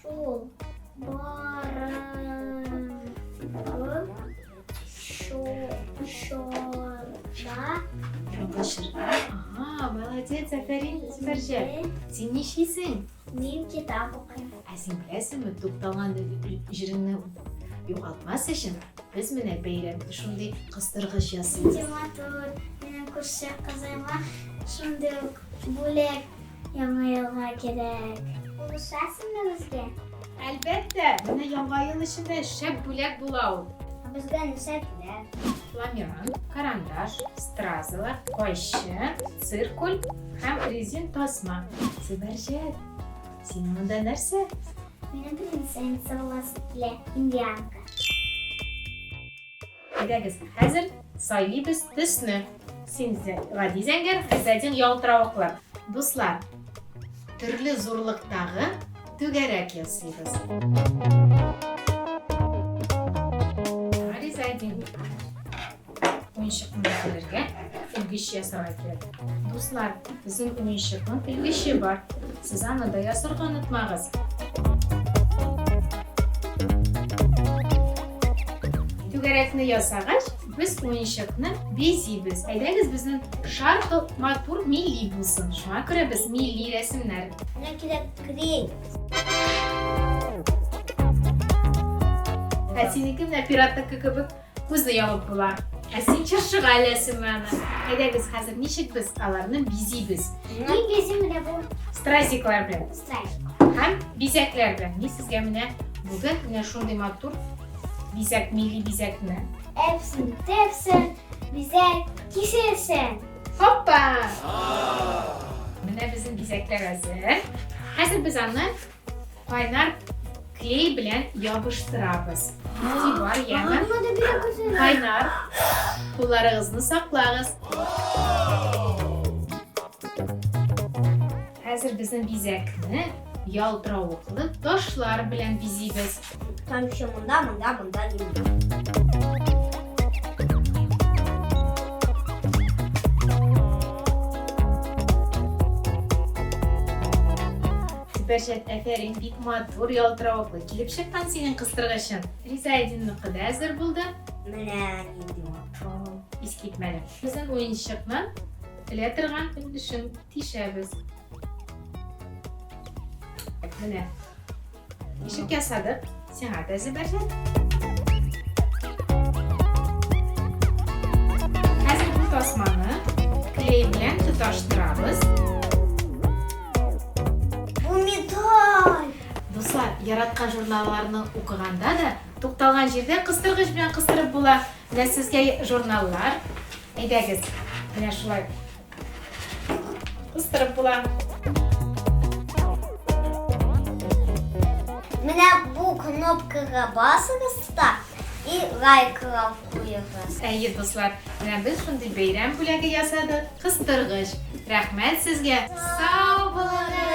Шул барыңгы чорда. Чорда. Ага, молодец, афәрин, Зөфәрҗә. Син нишлисең? Мин китап укыйм. Ә син беләсеңме, тукталган җиреңне югалтмас өчен, без менә бәйрәмдә шундый кыстыргыч ясыйбыз. Нинди матур, минем күрше кызыма шундый ук бүләк Яңа елга кирәк. Булышасыңмы безгә? Әлбәттә, менә Яңа ел өчен дә шәп бүләк була ул. Ә безгә нәрсә кирәк? Фламиран, карандаш, стразалар, кайчы, циркуль һәм резин тасма. Зөбәрҗәт, синең монда нәрсә? Минем принцесса буласы килә, индианка. Әйдәгез, хәзер сайлыйбыз төсне. Син гади зәңгәр, Гыйззәтдин ялтыравыклы. Дуслар, төрле зурлыктагы түгәрәк ясыйбыз. Ризадин. Уенчыкны бетерергә элгеч ясарга кирәк. Дуслар, безнең уенчыкның элгече бар. Сез аны да ясарга онытмагыз. Түгәрәкне ясагач, без уенчыкны бизибез. Әйдәгез, безнең шар матур милли булсын. Шуңа күрә без милли рәсемнәр. Миңа кирәк клей. Ә синеке менә пиратныкы кебек күзне ябып була. Ә син чыршыга эләсеңме аны? Әйдәгез, хәзер ничек без аларны бизибез? Мин бизим менә бу. Стразиклар белән. Стразик. Һәм бизәкләр белән. Мин сезгә менә бүген менә шундый матур бизәк, милли бизәкне. Әпсен, тәпсен, бизәк киселсен. Хоппа! Менә безнең бизәкләр әзер. Хәзер без аны Кайнар клей белән ябыштырабыз. Игътибар, яме. Кайнар. Кулларыгызны саклагыз. Хәзер безнең бизәкне ялтыравыклы ташлар белән бизибез. Там еще монда, монда, монда, монда. Зөбәрҗәт, әфәрин, бик матур, ялтыравыклы килеп чыккан синең кыстыргычың. Ризаэдинныкы да әзер булды. Менә нинди матур. Искитмәле. Безнең уенчыкны элә торган өлешен тишәбез. Менә Ничек ясадык? Сиңа да Зөбәрҗәт. Хәзер бу тасманы клей белән тоташтырабыз. Бу медаль! Дуслар, яраткан журналларны укыганда да тукталган җирдә кыстыргыч белән кыстырып була. Менә сезгә журналлар. Әйдәгез, менә шулай Кыстырып була. Менә бу кнопкага басыгыз да и лайкга куегыз. Әйе, дуслар, менә без шундый бәйрәм бүләге ясадык. Кыстыргыч. Рәхмәт сезгә. Сау булыгыз.